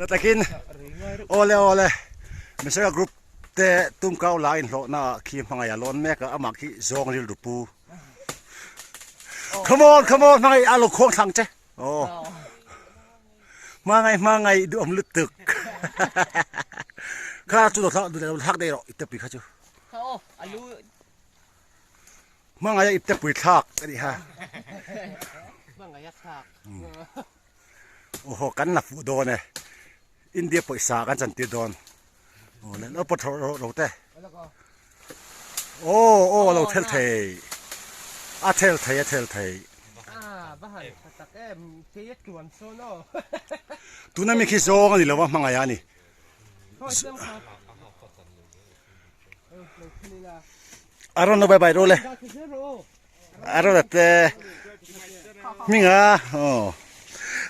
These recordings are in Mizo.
Ta takin awle awle Misaka group te tumkau la inhlawh na ah khi hmangaih a lawn mek a amah khi zawng rilru pu come on come on hmangaih a lo khuang thlang che aw hmangaih hmangaih duhawm lutuk kha chu lo thlak lo thlak daih rawh ipte pui kha chu hmangaih a ipte pui thlak a nih kha hmangaih a thlak Aw kan la fuh dawn e India pawisa kan chan tir dawn aw le lo pawt rawh ro te aw aw lo thel thei a thel thei a thel thei tuna mi khi zawng a ni lo va hmangaih a ni a rawn lo bai bai ro le A rawn te hminga aw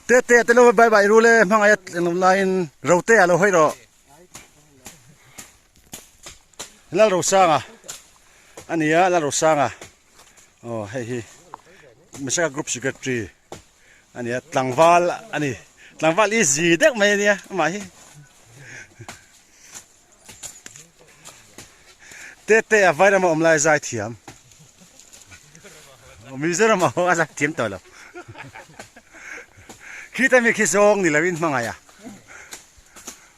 te te te lo bai bai rul e hmangaih a lo laiin ro te a lo hawi rawh Lalrosanga a ni a Lalrosanga aw hei hi Misaka group secretary a ni a tlangval a ni tlangval i zi deuh mai a nia amah hi Te te a vai rama awm lai zai thiam. Mizoram a a zai thiam tawh lo. Khi ta mi khi zawng ni loin hmangaih a.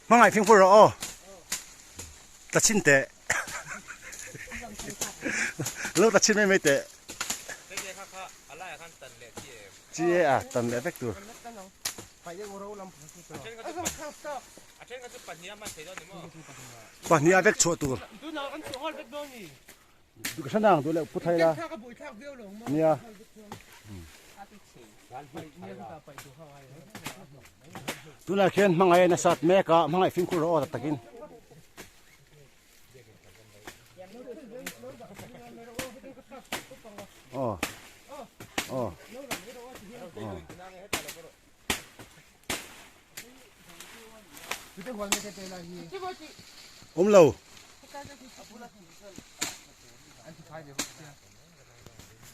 Hmangaih fimkhur rawh aw. Ta chin teh. Lo ta chin mai mai teh. Chi e a tan leh vek tur. Pahnih a vek chhuah tur. Hranang duh leh pu thai la. Nia. Tunah khian hmangaih a nasat mek a, hmangaih fimkhur rawh aw tak takin. Aw. Aw. Aw. Awm lo.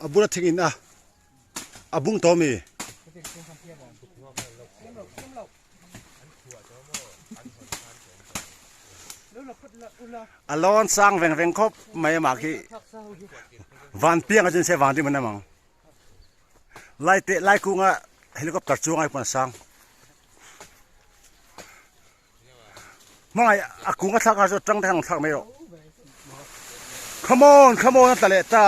A bula thing in a a bung tawh ami? A lawn sang veng veng khawp mai amah khi van piang a chin se van rim an awm ang. Lai te lai kunga helicopter chuang ai pawn a sang. Hmangaih a kung a thlak a chu tang te khan rawn thlak mai rawh. Come on come on a tla leh ta.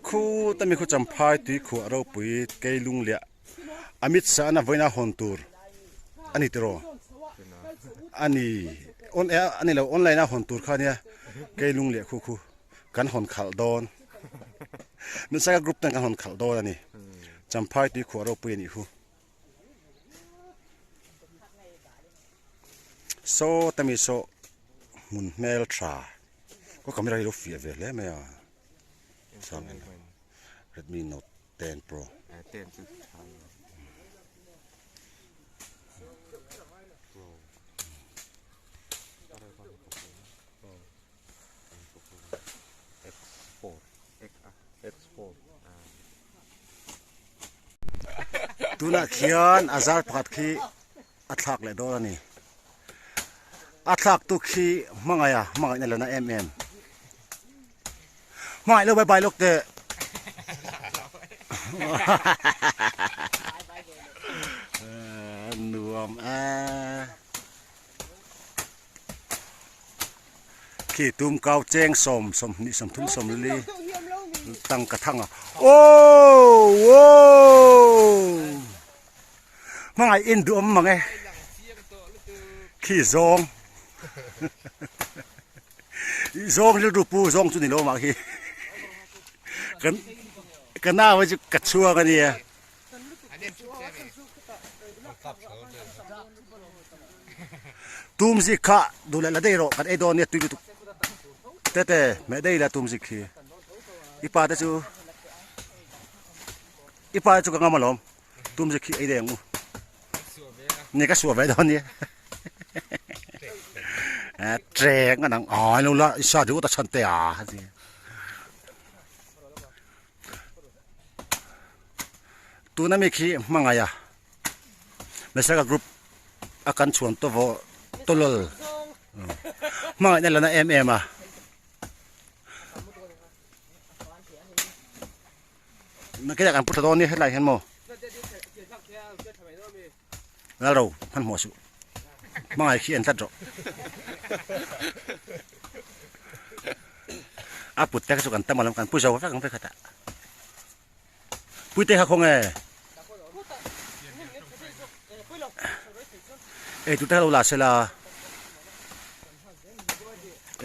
Khu ta mi khu champhai tui khuah ropui keilung liah Amit Shah na vawiina hawn tur a ni tiraw? A ni on e a ni lo online a hawn tur kha ania kei lung leh khu khu kan hawn khalh dawn Minsaka group ten kan hawn khalh dawn a ni Champhai tui khuah ropui a nih hu Saw te mi saw hmun hmel tha ka camera hi lo fiah ve hle mai a Redmi note 10 Pro. Tunah khian a zar pakhat khi a thlak leh dawn a ni. A thlak tu khi hmangaih a hmangaihna la na em em. Hmangaih lo bai bai lawk teh. Nuam e. Khi tum kau cheng sawm sawmhnih sawmthum sawmli tangka thang a. Aww aww. Hmangaih in duh awm mang e. Khi zawng. Zawng rilru pu zawng chu ni lo mah khi. Kan ka nau hi chu ka chhuang a nia. Tum zik kha duh leh la daih rawh kan ei dawn nia tui lutuk. Tete hmeh daih ila tum zik khi. I pa te chu i pa te chu ka ngam alawm. Tum zik khi ei daih ang u. Ni ka suah ve dawn nia. Treng a nang ai lo la i sa deuh ta chhan te a tuna mi khi hmangaih a Mesaka group a kan chhuan tawh vawh tawlawl hmangaih na la na em em a. Nakina kan pu tha dawn ni hetlai hian maw lal ro hmanhmawh suh hmangaih khi en tlat rawh a put te kha chu kan tam alawm kan pu zo vek ang vek khatah puite kha khaw nge ei tute kha lo la sela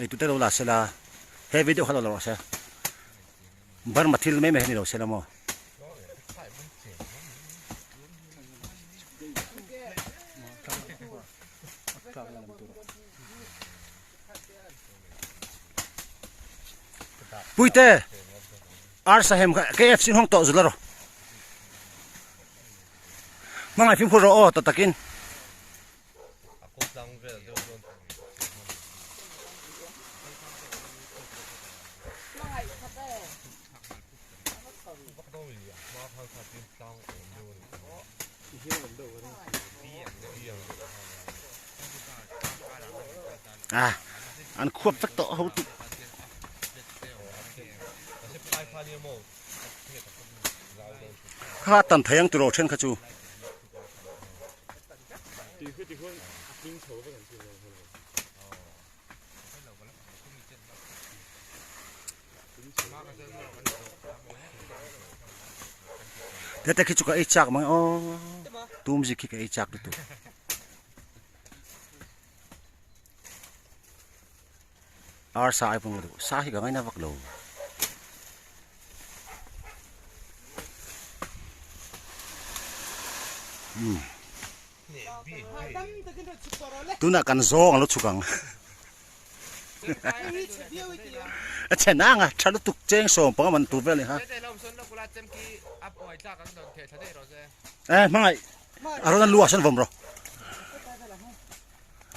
ei tute lo la sela he video kha lo la rawh se. Burma thil mai mai hi a ni lo se la maw? Puite Arsa hem kha KFC hawng tawh zul a rawh. Hmangaih fimkhur rawh aw ta takin. À, an khuap vek tawh ho tu. Kha tan thei ang tiraw then kha chu. Tete khi chu ka ei chak mang aw tum zik khi ka ei chak lutuk. Arsa ai pawh duh sa hi ka ngaina vak lo. Tunah kan zawng a lo chhuk ang. A chhe nang a tha lutuk cheng sawm panga man tur vel ni ha. Eh hmangaih a rawn a lu ah sawn vawm rawh.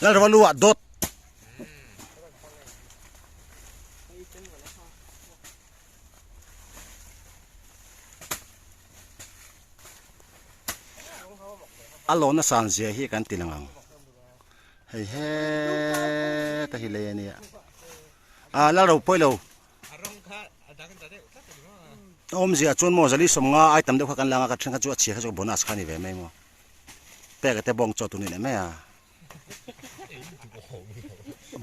Lalrova lu ah dawt. A lawna san zia hi kan ti lang ang hei heta hi lei ania ah lal ro pawi lo awmzia chuan maw zali sawmnga ai tam deuh kha kan lang a ka then kha chu a chhia kha chu bonus kha a ni ve mai maw pek te bawng chaw tur ni leh mai a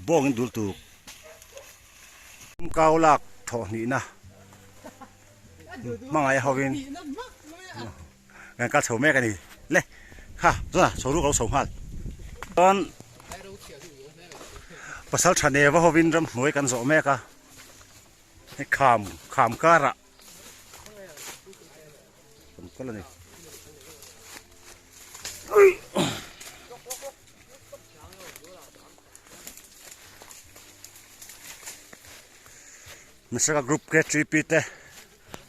bawng in dul tuk kau lak thawh hnihna hmangaih hovin kan kal chho mek a ni le kha chuan chho ruk a lo chho nghal chuan pasal tha neva hovin ramhnuai kan zawh mek a hei kham kham karah kan kal a ni. Nasaka group K3P te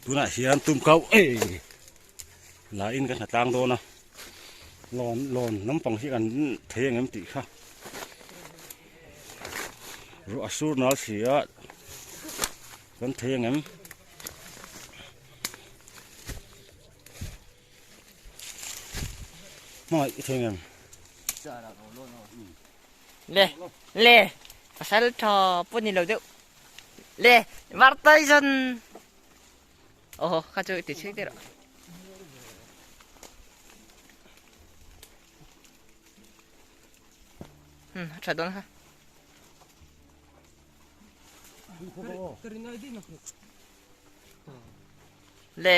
tunah hian tumkau ei la in kan hna tlang dawn a lawn lawn lampang hi kan thei ang em tih kha ruah a sur nal si a kan thei ang em. Hmangaih i thei ngem. Le le pasal tha pawh ni lo deuh le Mark Tyson oh kha chu ti chhek der hmm tha don ha le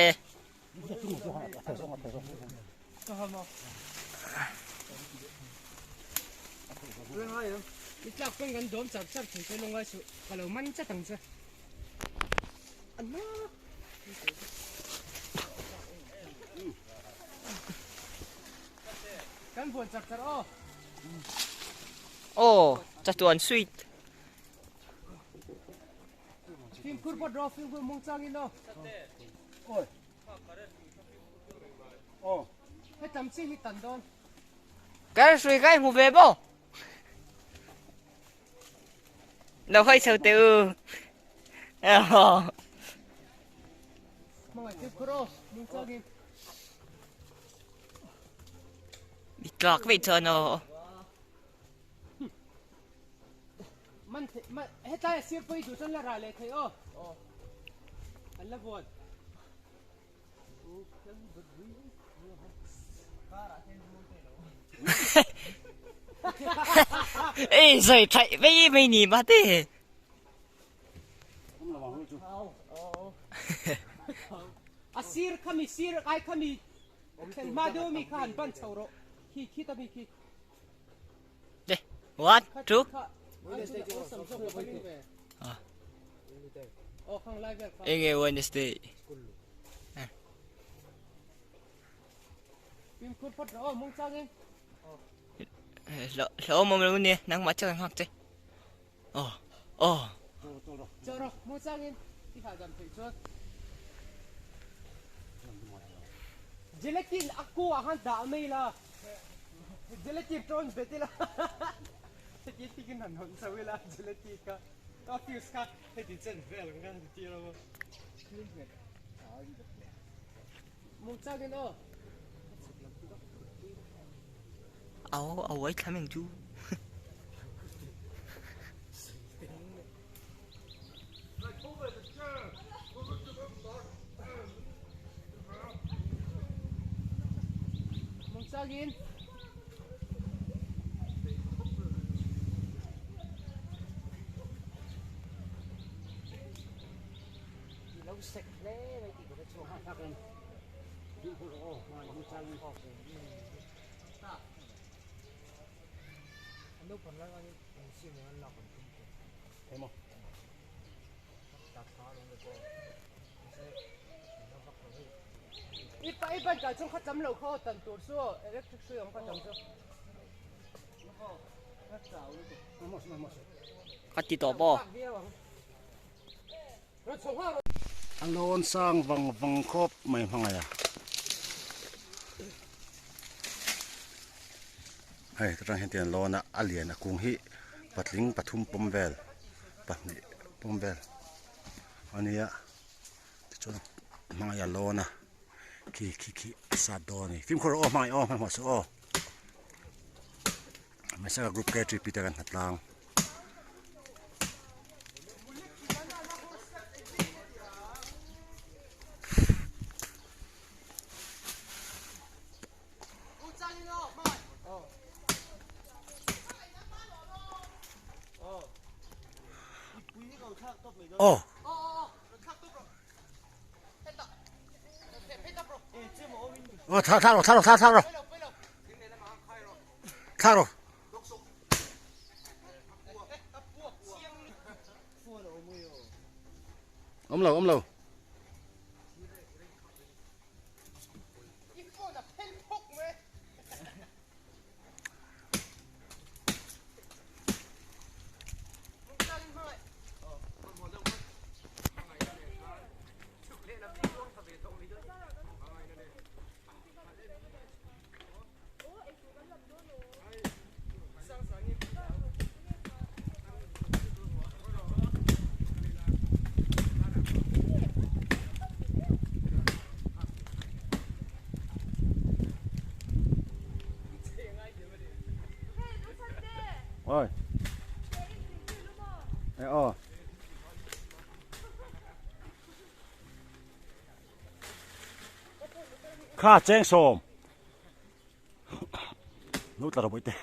Aw chatuan sweet. Ka hrui kai hmu ve maw? Lo hawi chho teh u. Bị tlak vei chuan aw. Ê rồi chạy với mày nì mà thế. A sir khami sir ai khami thlen hma deuh ami kha han ban chho rawh khi khi ta mi khi. Đây, one, two. Enge Wednesday. Lỡ mong luôn nè, nắng mà chơi học chơi. Ờ, ờ. Gelatin aku ah khan dah mai la gelatin ṭawn bet ila heti tikin han hawn chho ila gelatin kha a fuse kha heti chen vel ang khan han ti lo a mung changin aw. Aw a uai thlam eng chu. I ban kai chung kha cham lo kha aw tan tur chu aw electric hrui ang kha cham chu. Ka ti tawh pawh. A lawn sang vang vang khawp mai hmangaih a. Hei ta tang hian tiang lawn a a lian a kung hi patling pathum pawm vel pahnih pawm vel a nia tichuan hmangaih a lawn a khi khi khi a sat dawn a ni fimkhur rawh aw hmangaih aw hmanhmawh suh aw hmeichhia group ktp te kan hnatlang. Aw. Aw thla thla rawh thla rawh thla thla rawh thla rawh. Awm lo awm lo. Ôi. Ê ô. Kha cheng sawm. Nút là bụi tê.